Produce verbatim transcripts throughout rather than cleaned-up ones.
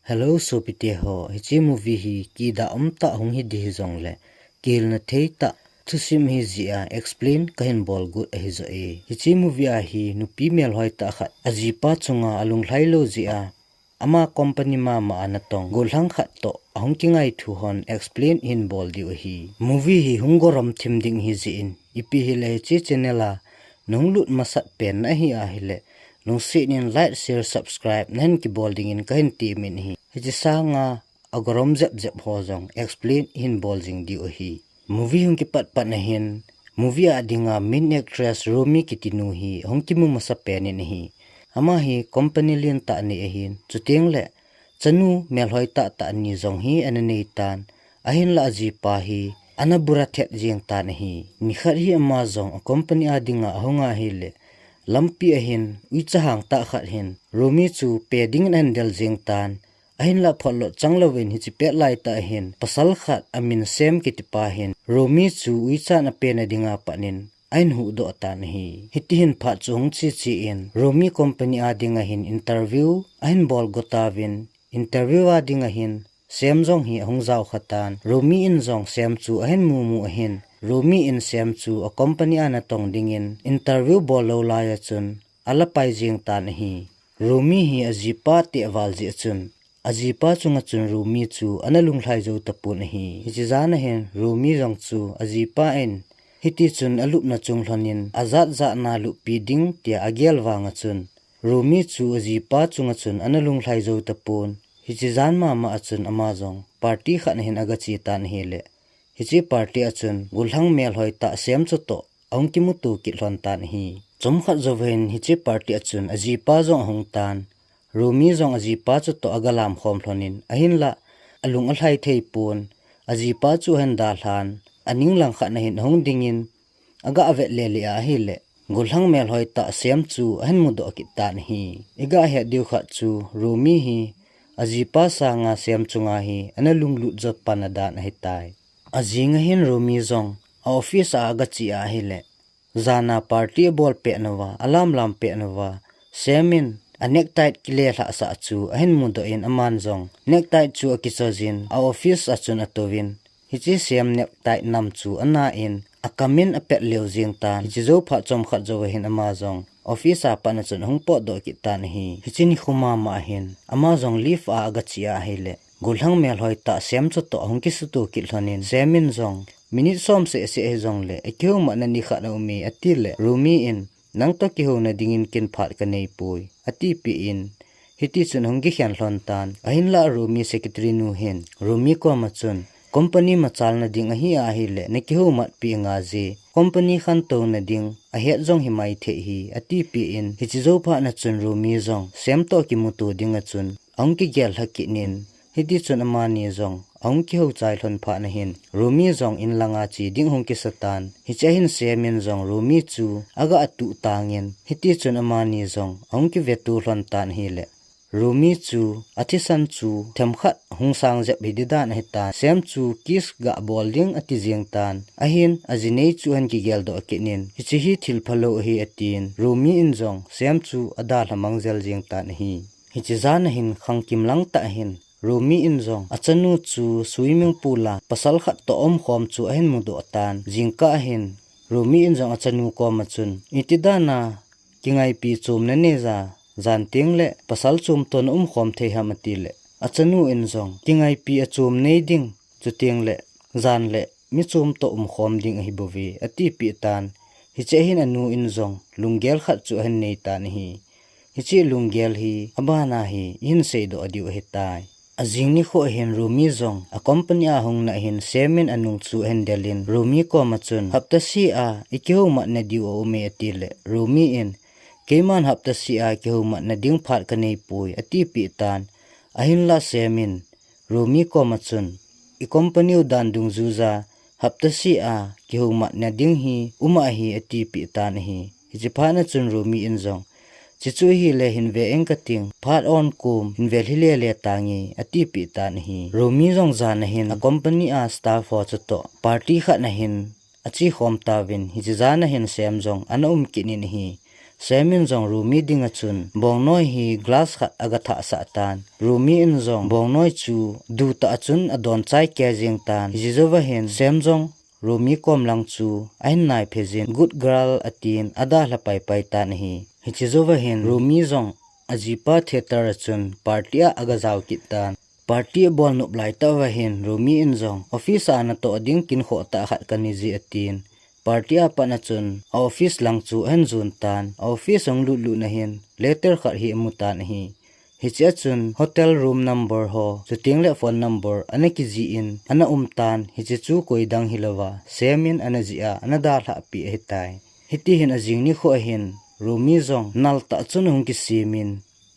Hello sopite ho, hiche movie hi kidah umtah hung hi ding hijongle, kihilna thei tah thusim hi jeh a explain kahin bol got ahi joh e. Hiche movie a hi nupi melhoi tah khat ajipa chunga alunglhai lou jeh a, ama company mama a natong gollhang khat toh ahung kingaithu hon explain hin bol diu ahi. Movie hi hung gorom thim ding hi jeh in, ipi hile hiche channel a nahung lut masat pen nahi ahile, lungset in like, share, subscribe nahin kibol dingin kahin temin ahi. Hiche sanga agorom jep jep ho jong explain hin bol jing diu ahi. Movie hung kipat pat nahin, movie a dinga main actress Romi kiti nu hi hung kimu masa pen in ahi. Ama hi company lentah nei ahin, chutengle chanu melhoi tah tah ni jong hi ana nei tan, ahinlah ajipa hi ana bura thet jeng tan ahi. Nikhat hi ama jong a company a dinga ahung ahile, lampi ahin uicha hang tah khat hin Romi chu pe dingin ahin del jeng tan, ahinlah photlot chang louvin hiche pet laitah ahin pasal khat amin Sam kitipa hin Romi chu uicha in ape nadinga pat in ahin huhdoh tan ahi. Hiti hin phat chu hung che che in Romi company a dinga hin interview ahin bol go tauvin, interview a dinga hin Sam jong hi ahung jaokha tan, Romi in jong Sam chu ahin mumu ahin, Romi in Sam chu a company a natong dingin interview bol lou lai a chun ala pai jeng tan ahi. Romi hi ajipa tehval jeh chun, ajipa chunga chun Romi chu ana lunglhai jou tapon ahi. Hiche jan a hin Romi jong chu ajipa in hiti chun alupna chung lhon in ajat jat na luppi ding tia agel vang a chun, Romi chu ajipa chunga chun ana lunglhai jou tapon. Hiche jan mama a chun ama jong party khat na hin aga che tan ahile, hiche party a chun gollhang melhoi tah Sam chutoh ahung kimuto kit lhon tan ahi. Chomkhat jouva hin hiche party a chun ajipa jong ahung tan, Romi jong ajipa chutoh aga lam khom lhon in, ahinlah alung alhai thei pon, ajipa chu ahin dalhan, aning langkhat na hin ahung dingin aga vet lele a ahile, gollhang melhoi tah Sam chu ahin mudoh kit tan ahi. Iga het diu khat chu Romi hi ajipa sanga Sam chunga hi ana lunglut jot pan adan ahitai. Ajing a hin Romi jong a office a aga che ahile, jan a party abol pet nauva, alam lam pet nauva, Sam in a necktie kile lhahsah chu ahin mudoh in aman jong necktie chu akichoi jin a office a chun atouvin, hiche Sam necktie nam chu ana in akam in apet leo jeng tan. Hiche jou phat chomkhat jouva hin ama jong office a pat na chun ahung potdoh kit tan ahi. Hiche nikho mama a hin ama jong lift a aga che ahile, gollhang melhoi tah Sam chutoh ahung kisuto kit lhon in, Sam in jong minute som seh seh hijongle akihoumatna nikhat aume atile, Romi in, nangtoh kihouna dingin ken phat kanei poi, atipeh in, hiti chun ahung kikhen lhon tan. Ahinlah Romi secretary nu hin Romi koma chun, company machalna ding ahi ahile nakihoumat peh inge, company khantouna ding ahet jong himai thei hi, atipeh in, hiche jou phat na chun Romi jong Sam toh kimuto ding a chun ahung kigel lha kit in, hiti chun amani jong ahung kihou chai lhon phat na hin, Romi jong inlanga che ding ahung kisa tan. Hiche a hin Sam in jong Romi chu aga atuh tang in, hiti chun amani jong ahung kiveto lhon tan ahile, Romi chu athisan chu themkhat hung sang jep hi ding dan ahitan, Sam chu kiss ga bol ding ati jeng tan. Ahin aji nei chu ahin kigel doh kit in, hiche hi thil phalou ahi atin, Romi in jong Sam chu adalha mang jel jeng tan ahi. Hiche jan a hin khangkim lang tah hin Romi in jong achanu chu swimming pool a pasal khat toh aumkhom chu ahin mudoh tan. Jingkah a hin Romi in jong achanu koma chun, iti dan a kingaipi chom nanei ja, jan tengle pasal chom toh naumkhom thei ham, atile, achanu in jong, kingaipi achom nei ding, chutengle jan le mi chom toh umkhom ding ahi bouve, atipeh tan. Hiche a hin anu in jong lunggel khat chu ahin nei tan ahi. Hiche lunggel hi abana hi ihin seidoh diu ahitai. Ajing nikho a hin Romi jong a company a hung na hin Sam in anung chu ahin del in, Romi koma chun, hapta seh a ikihoumatna diu aume, atile, Romi in, keiman hapta seh a kihoumatna ding phat kanei poi, atipeh tan. Ahinlah Sam in Romi koma chun, i company u dan dungjuija hapta seh a kihoumatna ding hi um ahi, atipeh tan ahi. Hiche phat na chun Romi in jong, chuche chu ahile hin ve ing kating, phat on kom hin vel hi lele tange, atipeh tan ahi. Romi jong jan a hin a company a staff ho chutoh party khat na hin ache khom tauvin, hiche jan a hin Sam jong ana um kit in ahi. Sam in jong Rumi dinga chun bongnoi hi glass khat aga thah sah tan. Rumi in jong bongnoi chu du tah a chun adon chai kei jeng tan. Hiche jouva hin Sam jong Rumi kom lang chu ahin nai phe jin, "Good girl," atin adalha pai pai tan ahi. Hiche jouva hin Rumi jong ajipa theater a chun party a aga jao kit tan. Party abol nop lai tah uva hin Rumi in jong, "Office a natoh ding kin khoh tah khat kanei e," atin. Party a pat a chun a office lang chu ahin jon tan. A office ahung lut lut na hin letter khat hi amu tan ahi. Hiche a chun hotel room number ho, chuteng le phone number ana kijih in ana um tan. Hiche chu koi dang hilouva Sam in ana jih a ana dalhah peh ahitai. Hiti hin ajing nikho a hin Rumi jong nal tah chun ahung kisem in,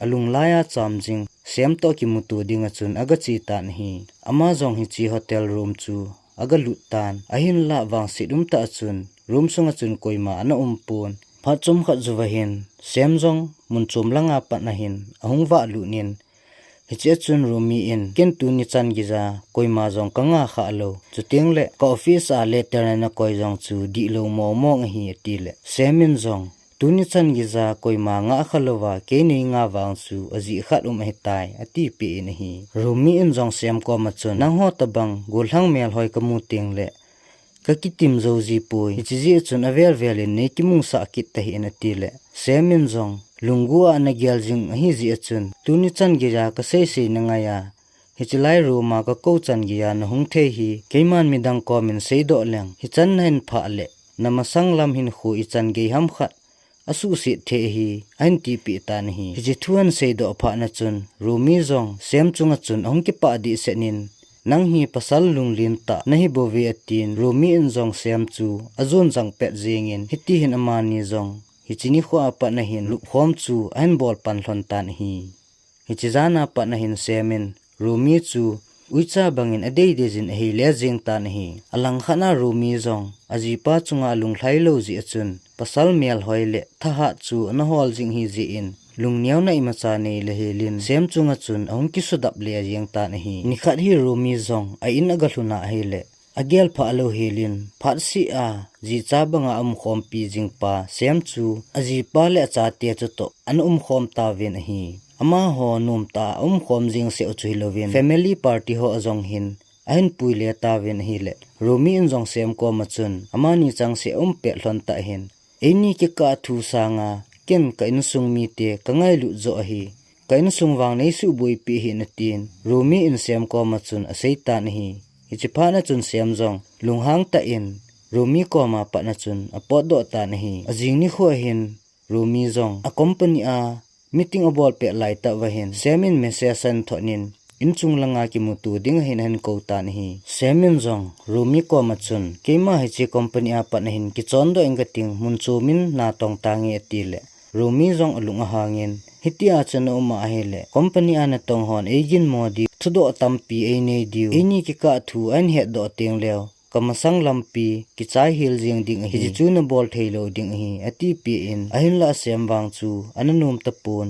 alung lai a cham jing Sam toh kimuto dinga chun aga che tan ahi. Ama jong hiche hotel room chu aga lut tan. Ahinlah vangset um tah a chun room sunga chun koima ana um pon. Phat chomkhat jouva hin Sam jong mun chom langa pat a hin ahung vah lut in, hiche a chun Rumi in, "Ken tuni chan geija koima jong kanga kha lou. Chuteng le ka office a letter nana koi jong chu dihlou mong mong ahi," ati le Sam in jong, "Tuni chan geija koima nga kha louva kei nei nga vang chu ajeh khat um ahitai," ati peh in ahi. Rumi in jong Sam koma chun, "Nangho tabang gollhang melhoi kamu teng le ka kitim jou ji poi. Hiche jeh chun avel vel in nei kimungsah kit tahih in," ati le Sam in jong, "Lunggu a nagel jing ahi jeh a chun, tuni chan geija kasei sei nangai a, hiche lai room a kakou chan geija nahung thei hi keiman midang kom in seidoh leng, hichan nahin phah le namasang lam hinkho ichan gei ham khat asuhset thei ahi," ahin tipeh tan ahi. Hiche thu ahin seidoh phat a chun Rumi jong Sam chunga chun ahung kipah dehset in, "Nang hi pasal lunglen tah nahi bouve," atin. Rumi in jong Sam chu ajon jang pet jeng in, hiti hin amani jong hiche nikho a pat a hin lupkhom chu ahin bol pan lhon tan ahi. Hiche jan a pat a hin Sam in Rumi chu uicha bang in adei dei jin ahei le jeng tan ahi. Alang khat a Rumi jong ajipa chunga alunglhai lou jeh a chun, pasal melhoi le thahat chu ana hol jing ahi jeh in, lungneo na imacha nei le hel in Sam chunga chun ahung kisudap le jeng tan ahi. Nikhat hi Rumi jong a in aga lhun a ahile, agel phah lou hel in, phat seh a jicha banga aumkhompi jing pa Sam chu ajipa le achate chutoh ana umkhom tauvin ahi. Amaho nomtah a aumkhom jing seh u chu hilouvin, family party ho a jong hin ahin pui le tauvin ahile, Rumi in jong Sam koma chun amani changseh aum pet lhon tah in, "Eini kikah thu sanga ken ka insung mite kangailut joh ahi. Ka insung vang neisuh boipi hih in," atin Rumi in Sam koma chun asei tan ahi. Hiche phat a chun Sam jong lunghang tah in Rumi koma pat a chun apotdoh tan ahi. Ajing nikho a hin Rumi jong a company a meeting abol pet lai tah uva hin Sam in message ahin thot in, inchung langa kimuto ding ahin ahin kou tan ahi. Sam in jong Rumi koma chun, "Keima hiche company a pat a hin kichondoh inge kating, mun chom in natong tange," ati le Rumi jong alung ahang in, "Hitia chu na um a ahile company a natong hon eiginmo diu, thudoh tampi einei diu, eini kikah thu ahin hetdoh teng leu kamasang lampi kichai hel jeng ding ahi, hiche chu nabol thei lou ding ahi," atipeh in, ahinlah Sam vang chu ana nom tapon,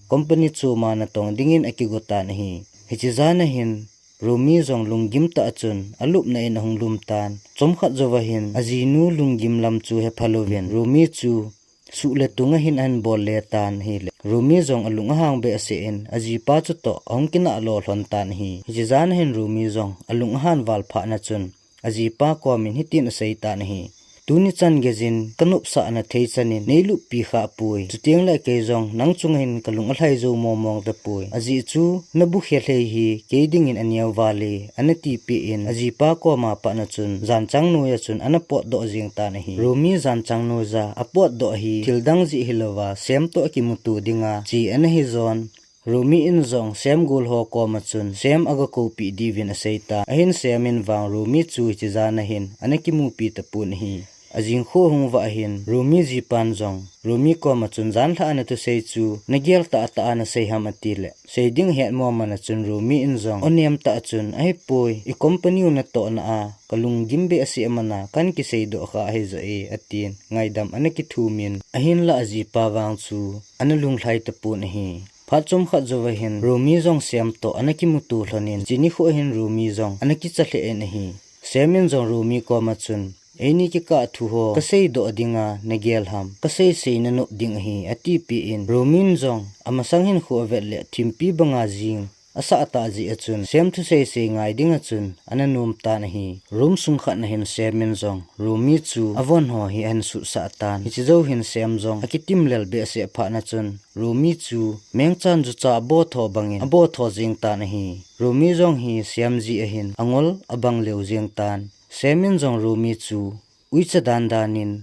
company chom a natong dingin akigo tan ahi. Hiche jan a hin Rumi jong lunggim tah a chun alupna in ahung lum tan. Chomkhat jouva hin ajinu lunggim lam chu hepha louvin Rumi chu suh le tung a hin ahin bol le tan ahile, Rumi jong alung ahang behseh in ajipa chutoh ahung kinah lo lhon tan ahi. Hiche jan a hin Rumi jong alung ahan val phat a chun ajipa kom in hitin asei tan ahi, "Tuni chan geijin kanopsahna thei chan in neiluppi khah poi. Chuteng le kei jong nang chunga hin kalung alhai jou mong mong tapoi. Ajeh chu nabu khe lhei hi kei dingin aneo val e," ana tipeh in, ajipa koma pat a chun janchang noiya chun ana potdoh jeng tan ahi. Rumi janchang noiya apotdoh hi thil dang jeh hilouva Sam toh akimuto dinga che ana hijon. Rumi in jong Sam gol ho koma chun Sam aga koupeh diuvin asei tan. Ahin Sam in vang Rumi chu hiche jan a hin ana kimupi tapon ahi. Ajing kho hung vah a hin Rumi jipan jong Rumi koma chun, "Janlhah a nathusei chu nagel tah tah a nasei ham?" ati le, sei ding ahet mo man a chun Rumi in jong onem tah a chun, "Ahipoi, i company u natohna a kalunggim behseh a man a kahin kiseidoh kha ahi joh e," atin ngaidam ana kithum in, ahinlah ajipa vang chu ana lunglhai tapon ahi. Phat chomkhat jouva hin Rumi jong Sam toh ana kimuto lhon in, hiche nikho hin Rumi jong ana kicha lheh in ahi. Sam in jong Rumi koma chun, eini kikah thu ho kasei doh dinga nagel ham, kasei sei nanop ding ahi, atipeh in, Rumi in jong amasang hin khu avet le thimpi banga jing asah tah jeh a chun, Sam thusei sei ngai dinga chun ana nom tan ahi. Room sung khat na hin Sam in jong Rumi chu avon ho hi ahin sutsah tan. Hiche jou hin Sam jong akitim lel behseh phat na chun, Rumi chu mengchan jucha aboh tho bangin aboh tho jing tan ahi. Rumi jong hi Sam jeh a hin angol abang lheh jing tan. Sam in jong Rumi chu uicha dan dan in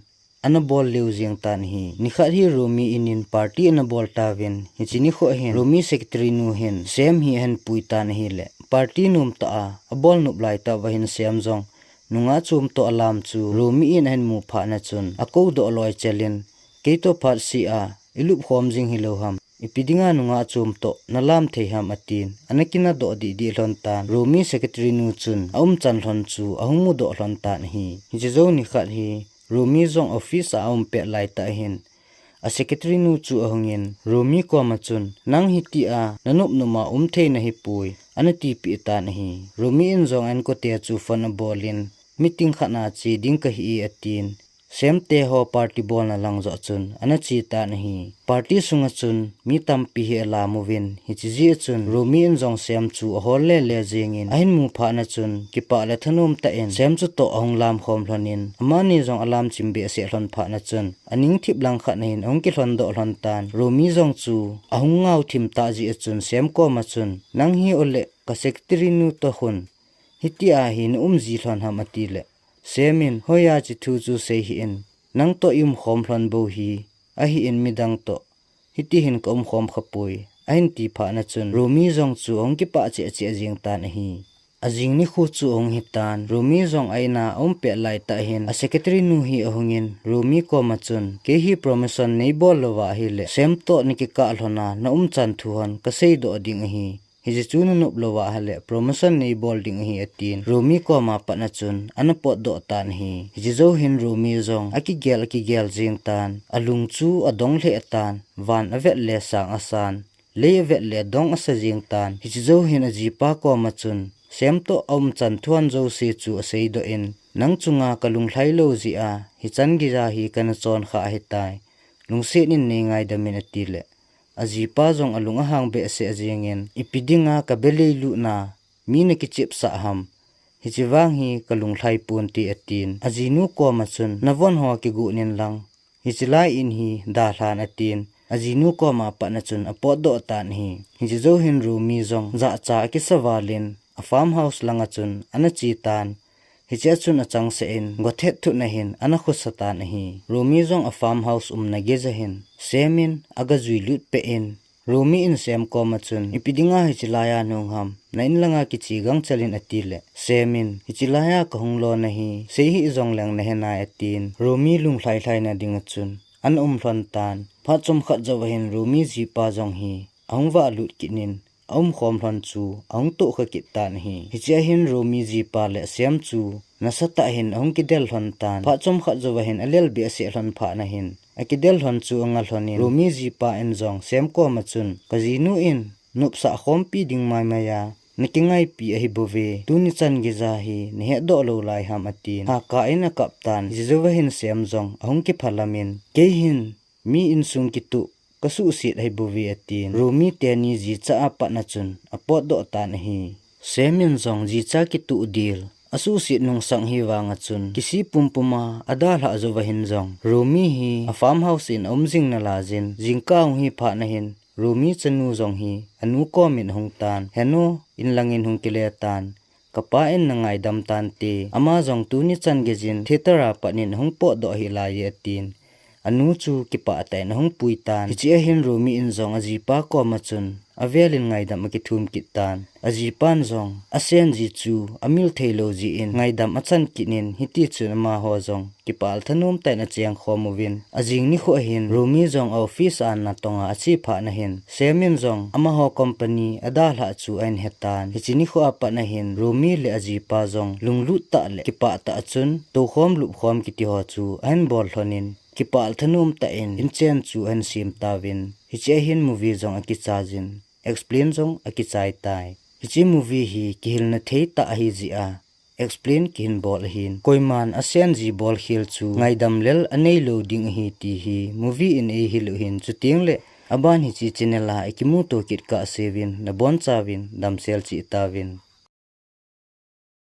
ana bol lheh jing tan ahi. Nikhat hi Rumi in in party ana bol tauvin, hiche nikho hin Rumi secretary nu hin Sam hi ahin pui tan ahile, party nom tah a abol nop lai tah uva hin Sam jong nungah chom toh alam chu Rumi in ahin mu phat na chun, akou doh loi chel in, kei toh phat seh a ilup khom jing hilou ham, ipi dinga nungah chom toh nalam thei ham, atin, ana kina doh dih dih lhon tan. Rumi secretary nu chun aumchan lhon chu ahung mudoh lhon tan ahi. Hiche jou nikhat hi Rumi jong office a aum pet lai tah hin, a secretary nu chu ahung in, Rumi koma chun, nang hitia nanop nop a um thei nahi poi, ana tipeh tan ahi. Rumi in jong a inkote chu phone abol in, meeting khat a che ding kahi e, atin, Sam te ho party bolna lang joh chun ana che tan ahi. Party sunga chun mi tampi hi alam uvin, hiche jeh a chun Rumi in jong Sam chu ahol le le jing in, ahin mu phat na chun kipah le thanom tah in Sam chu toh ahung lam khom lhon in, amani jong alam chim behseh lhon phat na chun, aning thip lang khat na hin ahung kilhon doh lhon tan. Rumi jong chu ahung ngau thim tah jeh a chun Sam koma chun, nang hi ole ka secretary nu toh khun hitia hi na um ji lhon ham, ati le, Sam in, hoiya hiche thu chu sei hih in, nang toh i um khom lhon bou hi, ahin midang toh hiti hin ka um khom kha poi, ahin ti phat na chun, Rumi jong chu ahung kipah cheh cheh jing tan ahi. Ajing nikho chu ahung hi tan, Rumi jong a in a aum pet lai tah hin, a secretary nu hi ahung in, Rumi koma chun, kei hi promotion nei bol louva ahile, Sam toh na kikah lhon a na umchan thu hon kasei doh ding ahi. Hiche chu nanop louva ahile, promotion nei bol ding ahi, atin, Rumi koma pat na chun ana potdoh tan ahi. Hiche jou hin Rumi jong akigel akigel jing tan, alung chu adong lheh tan, van avet le sang asan, lei avet le dong asa jing tan. Hiche jou hin ajipa koma chun, Sam toh aumchan thu hon jouse chu asei doh in, nang chunga ka lunglhai lou jeh a hichan geija hi kana chon kha ahitai. Lungset in nei ngaidam in, ati le, ajipa jong alung ahang behseh jing in, ipi dinga ka be leilutna mi na kichepsah ham, hiche vang hi ka lunglhai ponte, atin, ajinu koma chun, navon ho kigon in lang, hiche lai in hi dalhan, atin, ajinu koma pat na chun apotdoh tan ahi. Hiche jou hin Rumi jong jahcha akisa val in, a farmhouse langa chun ana che tan. Hiche a chun achangseh in, gothet thut na hin ana khosa tan ahi. Rumi jong a farmhouse umna geija hin, Sam in aga jui lut peh in, Rumi in Sam koma chun, ipi dinga hiche laiya nahung ham, na in langa kiche gangchel in, ati le, Sam in, hiche laiya kahung lona hi sei hih jong leng nahe nai, atin, Rumi lunglhai lhai na dinga chun ana um lhon tan. Phat chomkhat jouva hin Rumi jipa jong hi ahung vah lut kit in, aum khom lhon chu ahung tohkha kit tan ahi. Hiche a hin Rumi jipa le Sam chu nasatah hin ahung kidel lhon tan. Phat chomkhat jouva hin alel behseh lhon phat na hin, akidel lhon chu anga lhon in, Rumi jipa in jong Sam koma chun, ka jinu in nopsah khompi ding maimai a na kingaipi ahi bouve, tuni chan geija hi nahet doh lou lai ham, atin, hahkah in akap tan. Hiche jouva hin Sam jong ahung kiphalam in, kei hin mi insung kitoh kasuhset ahi bouve, atin, Rumi teni jicha a pat na chun apotdoh tan ahi. Sam in jong jicha kitoh dil asuhset nungsang hi vang a chun, kisih pumpum a adalhah jouva hin jong, Rumi hi a farmhouse in aum jing nalai jin, jingkah ahung hi phat na hin, Rumi chanu jong hi anu kom in ahung tan, henu, in lang in hung kile tan, kapa in na ngaidam tante, ama jong tuni chan geijin theater a pat in ahung potdoh hih lai e, atin, anu chu kipah tah in ahung pui tan. Hiche a hin Rumi in jong ajipa koma chun avel in ngaidam akithum kit tan. Ajipan jong asen ji chu amil thei lou jeh in ngaidam achan kit in, hiti chun amaho jong kipah le thanom tah in acheng khom uvin. Ajing nikho a hin Rumi jong office a natong a ache phat na hin, Sam in jong amaho company adalhah chu ahin he tan. Hiche nikho a pat na hin Rumi le ajipa jong lunglut tah le kipah tah a chun toukhom lupkhom kiti ho chu ahin bol lhon in, kipah le thanom tah in inchen chu ahin sem tauvin. Hiche a hin movie jong akichai jin, explain jong akichai tai. Hiche movie hi kihilna thei tah ahi jeh a, explain kihin bol ahin. Koiman asen ji bol khel chu ngaidam lel anei lou ding ahi ti hi movie in eihil u hin, chuteng le aban hiche channel a ikimuto kit kah seuvin, nabon chauvin damsel cheh tauvin.